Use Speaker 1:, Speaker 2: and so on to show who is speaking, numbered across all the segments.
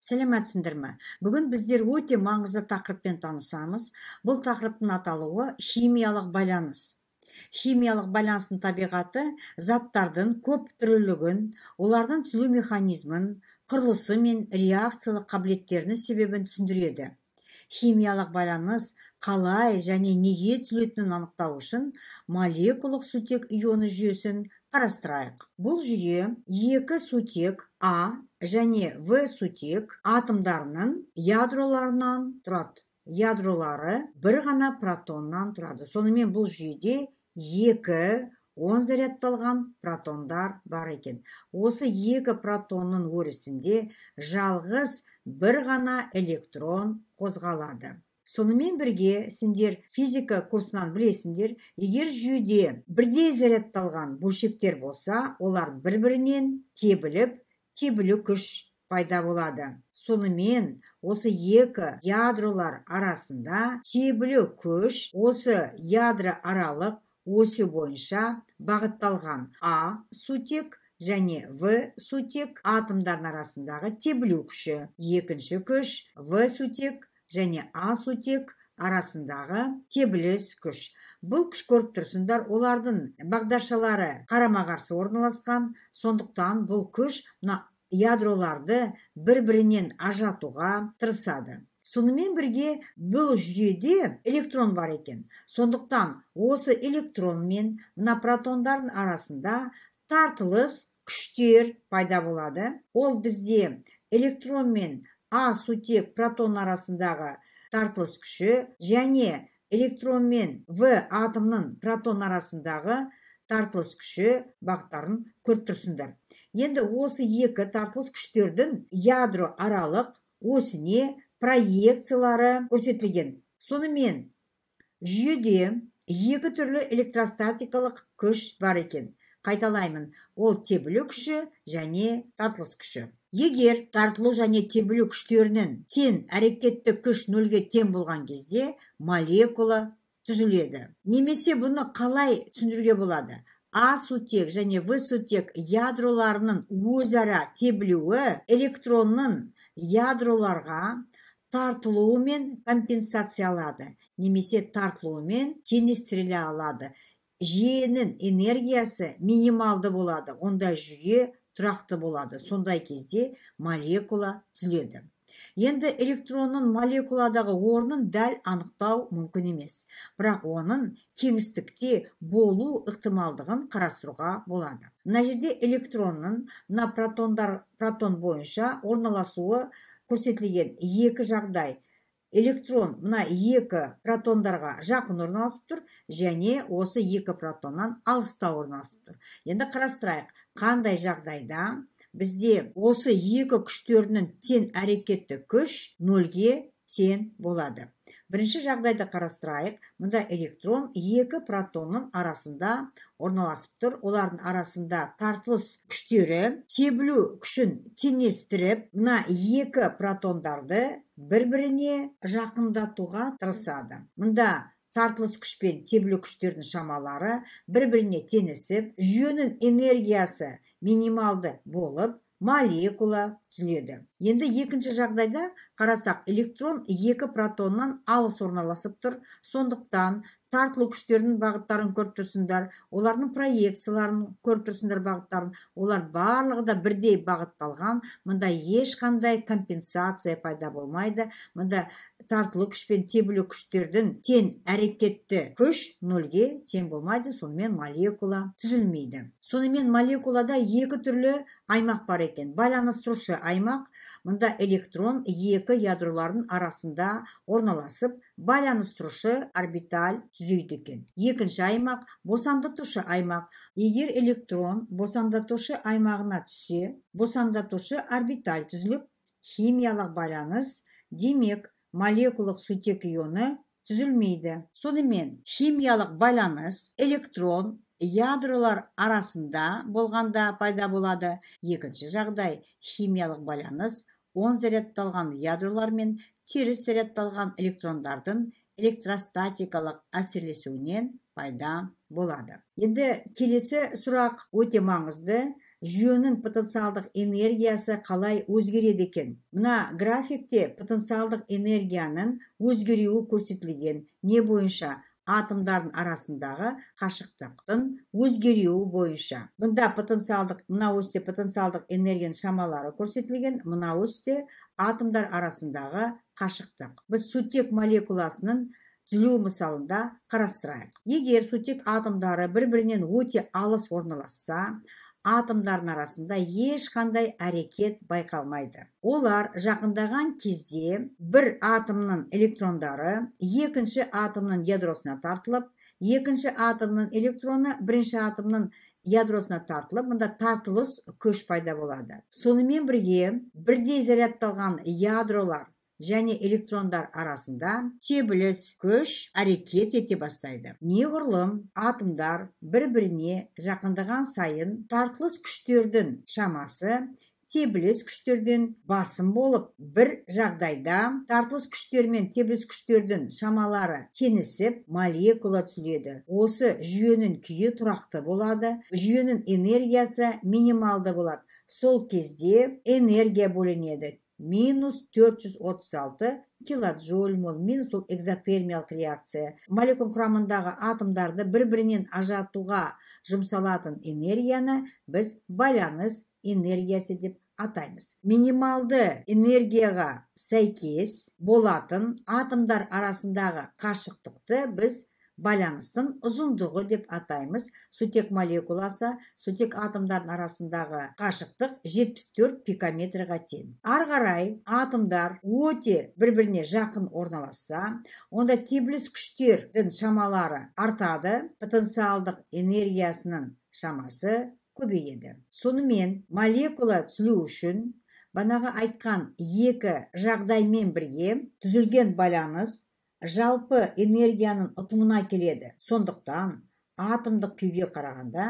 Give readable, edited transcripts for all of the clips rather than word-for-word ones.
Speaker 1: Сәлеметсіңдер ме? Бүгін біздер өте маңызды тақырыппен танысамыз. Бұл тақырыптың аталуы химиялық байланыс. Химиялық байланыстың табиғаты заттардың көп түрлілігін, олардың түзілу механизмін, құрылысы мен реакциялық қабілеттерінің себебін түсіндіреді. Химиялық байланыс қалай және неге түзілетінін анықтау үшін молекулалық сутек ионы жүйесін қарастырайық. Бұл жүйе екі сутек А және В сутек атомдарының ядроларынан тұрады. Ядролары бір ғана протоннан тұрады. Сонымен бұл жүйеде екі оң зарядталған протондар бар екен. Осы екі протонның өрісінде жалғыз бір ғана электрон қозғалады. Сонымен бірге сендер физика курсынан білесіңдер, егер жүйеде бірдей зарядталған бөлшектер болса, олар бір-бірінен тебіліп, тебілу күш пайда болады. Сонымен осы екі ядролар арасында тебілу күш осы ядро аралық осі бойынша бағытталған А сутек және В сутек атомдардың арасындағы тебілу күші. Екінші күш В сутек және А сутек арасындағы тебіліс күш. Бұл күш көріп тұрсыңдар, олардың бағдаршалары қарама-қарсы орналасқан, сондықтан бұл күш мына ядроларды бір-бірінен ажыратуға тырысады. Сонымен бірге бұл жүйеде электрон бар екен. Сондықтан осы электрон мен мына протондардың арасында тартылыс күштер пайда болады. Ол бізде электрон мен А сутек протон арасындағы тартылыс күші және электрон мен В атомның протон арасындағы тартылыс күші бағыттарын көріп тұрсыңдар. Енді осы екі тартылыс күштердің ядро аралық осіне проекциялары көрсетілген. Сонымен жүйеде екі түрлі электростатикалық күш бар екен. Қайталаймын, ол тебілу күші және тартылыс күші. Егер тартылу және тебілу күштерінің тең әрекетті күш нөлге тең болған кезде молекула түзіледі. Немесе бұны қалай түсіндіруге болады? А сутек және В сутек ядроларының өзара тебілуі электронның ядроларға тартылуымен компенсациялады, немесе тартылуымен теңестіріле алады. Жүйенің энергиясы минималды болады, онда жүйе тұрақты болады. Сондай кезде молекула түзіледі. Енді электронның молекуладағы орнын дәл анықтау мүмкін емес, бірақ оның кеңістікте болу ықтималдығын қарастыруға болады. Мына жерде электронның мына протон бойынша орналасуы көрсетілген екі жағдай. Электрон мына екі протондарға жақын орналасып тұр және осы екі протоннан алыста орналасып тұр. Енді қарастырайық, қандай жағдайда бізде осы екі күштерінің тең әрекетті күш нөлге тең болады. Бірінші жағдайды қарастырайық. Мұнда электрон екі протонның арасында орналасып тұр. Олардың арасында тартылыс күштері тебілу күшін теңестіріп, мына екі протондарды бір-біріне жақындатуға тырысады. Мұнда тартылыс күш пен тебілу күштердің шамалары бір-біріне теңесіп, жүйенің энергиясы минималды болып, молекула түзіледі. Енді екінші жағдайда қарасақ, электрон екі протоннан алыс орналасып тұр. Сондықтан тартылу күштерінің бағыттарын көріп тұрсыңдар, олардың проекцияларын көріп тұрсыңдар бағыттарын. Олар барлығы да бірдей бағытталған. Мұнда ешқандай компенсация пайда болмайды. Мұнда тартылу күш пен тебілу күштердің тең әрекетті күш нөлге тең болмайды, сонымен молекула түзілмейді. Сонымен молекулада екі түрлі аймақ бар екен. Байланыстырушы аймақ, мұнда электрон екі ядролардың арасында орналасып, байланыстырушы орбиталь түзейді екен. Екінші аймақ босандатушы аймақ. Егер электрон босандатушы аймағына түссе, босандатушы орбиталь түзіліп, химиялық байланыс, демек молекулалық сутек ионы түзілмейді. Сонымен химиялық байланыс электрон ядролар арасында болғанда пайда болады. Екінші жағдай, химиялық байланыс оң зарядталған ядролар мен теріс зарядталған электрондардың электростатикалық әсерлесуінен пайда болады. Енді келесі сұрақ өте маңызды. Жүйенің потенциалдық энергиясы қалай өзгереді екен? Мына графикте потенциалдық энергияның өзгеруі көрсетілген. Не бойынша? Атомдардың арасындағы қашықтықтың өзгеруі бойынша. Бұнда потенциалдық, мына осте потенциалдық энергияның шамалары көрсетілген, мына осте атомдар арасындағы қашықтық. Біз сутек молекуласының түзілуі мысалында қарастырайық. Егер сутек атомдары бір-бірінен өте алыс орналасса, атомдардың арасында ешқандай әрекет байқалмайды. Олар жақындаған кезде бір атомның электрондары екінші атомның ядросына тартылып, екінші атомның электроны бірінші атомның ядросына тартылып, мұнда тартылыс күш пайда болады. Сонымен бірге бірдей зарядталған ядролар және электрондар арасында тебіліс күш әрекет ете бастайды. Неғұрлым атомдар бір-біріне жақындаған сайын тартылыс күштердің шамасы тебіліс күштерден басым болып, бір жағдайда тартылыс күштер мен тебіліс күштердің шамалары теңесіп, молекула түзіледі. Осы жүйенің күйі тұрақты болады, жүйенің энергиясы минималды болады. Сол кезде энергия бөлінеді. Минус 436 килоджоуль мол, минус ол экзотермиялық реакция. Молекула құрамындағы атомдарды бір-бірінен ажыратуға жұмсалатын энергияны біз байланыс энергиясы деп атаймыз. Минималды энергияға сәйкес болатын атомдар арасындағы қашықтықты біз байланыстың ұзындығы деп атаймыз. Сутек молекуласы, сутек атомдардың арасындағы қашықтық 74 пикометрға тең. Ары қарай атомдар өте бір-біріне жақын орналасса, онда тебіліс күштердің шамалары артады, потенциалдық энергиясының шамасы көбейеді. Сонымен молекула түзілу үшін банағы айтқан екі жағдаймен бірге түзілген байланыс жалпы энергияның ұтымына келеді. Сондықтан атомдық күйге қарағанда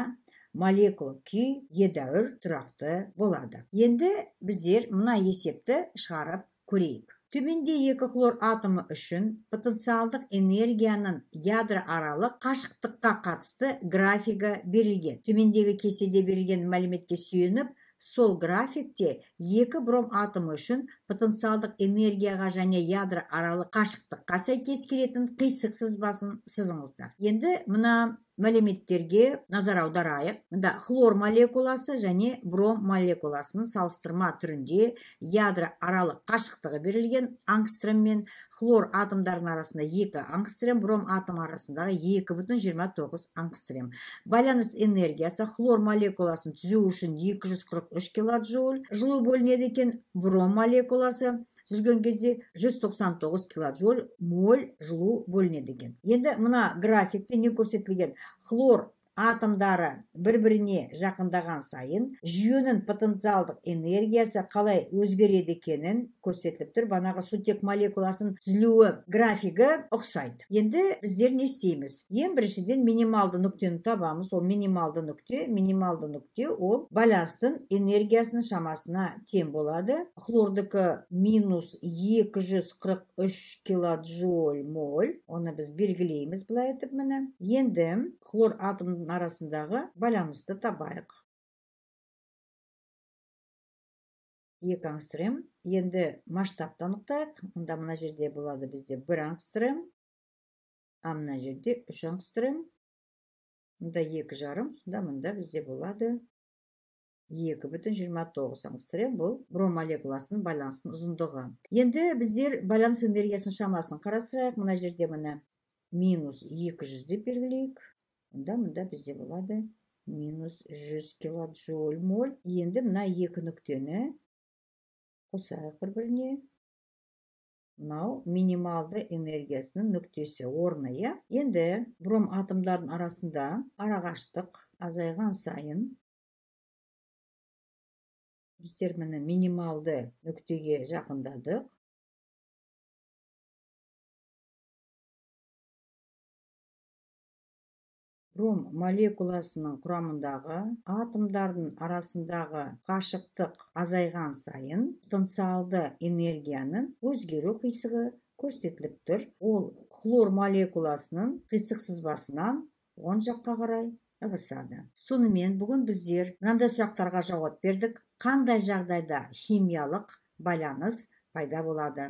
Speaker 1: молекула күй едәуір тұрақты болады. Енді біздер мына есепті шығарып көрейік. Төменде екі хлор атомы үшін потенциалдық энергияның ядроаралық қашықтыққа қатысты графигі берілген. Төмендегі кестеде берілген мәліметке сүйеніп, сол графикте екі бром атомы үшін потенциалдық энергияға және ядроаралық қашықтыққа сәйкес келетін қисық сызбасын сызыңыздар. Енді мына мәліметтерге назар аударайық. Мында хлор молекуласы және бром молекуласының салыстырма түрінде ядроаралық қашықтығы берілген ангстрем хлор атомдарының арасында 2 ангстрем, бром атомы арасындағы 2,29 ангстрем. Байланыс энергиясы хлор молекуласын түзу үшін 243 килоджоуль жылу бөлінеді екен, бром молекуласы түзілген кезде 199 килоджоуль моль жылу бөлінеді екен. Енді мына графикте не көрсетілген? Хлор атомдары бір-біріне жақындаған сайын жүйенің потенциалдық энергиясы қалай өзгереді екенін көрсетіліп тұр. Банағы сутек молекуласының түзілуі графигі ұқсайды. Енді біздер не істейміз? Ең біріншіден минималды нүктені табамыз. Ол минималды нүкте, ол байланыстың энергиясының шамасына тең болады. Хлордікі минус 243 килоджоуль моль. Оны біз белгілейміз былай етіп міне. Енді хлор атомының арасындағы байланысты табайық. 2 ангстрем. Енді масштабты анықтайық. Онда мына жерде болады бізде 1 ангстрем, а мына жерде 3 ангстрем. Мында 2,5, сонда мында бізде болады 2,29 ангстрем. Бұл бром молекуласының байланысының ұзындығы. Енді біздер байланыс энергиясының шамасын қарастырайық. Мына жерде міне минус 200 деп белгілейік. Онда мында бізде болады минус 100 килоджоуль моль. Енді мына екі нүктені қосайық бір-біріне. Мынау минималды энергиясының нүктесі, орны, иә? Енді бром атомдардың арасында арақашықтық азайған сайын біздер міне минималды нүктеге жақындадық. Бром молекуласының құрамындағы атомдардың арасындағы қашықтық азайған сайын потенциалды энергияның өзгеру қисығы көрсетіліп тұр. Ол хлор молекуласының қисық сызбасынан оң жаққа қарай Ығысады. Сонымен, бүгін біздер мынандай сұрақтарға жауап бердік: қандай жағдайда химиялық байланыс пайда болады?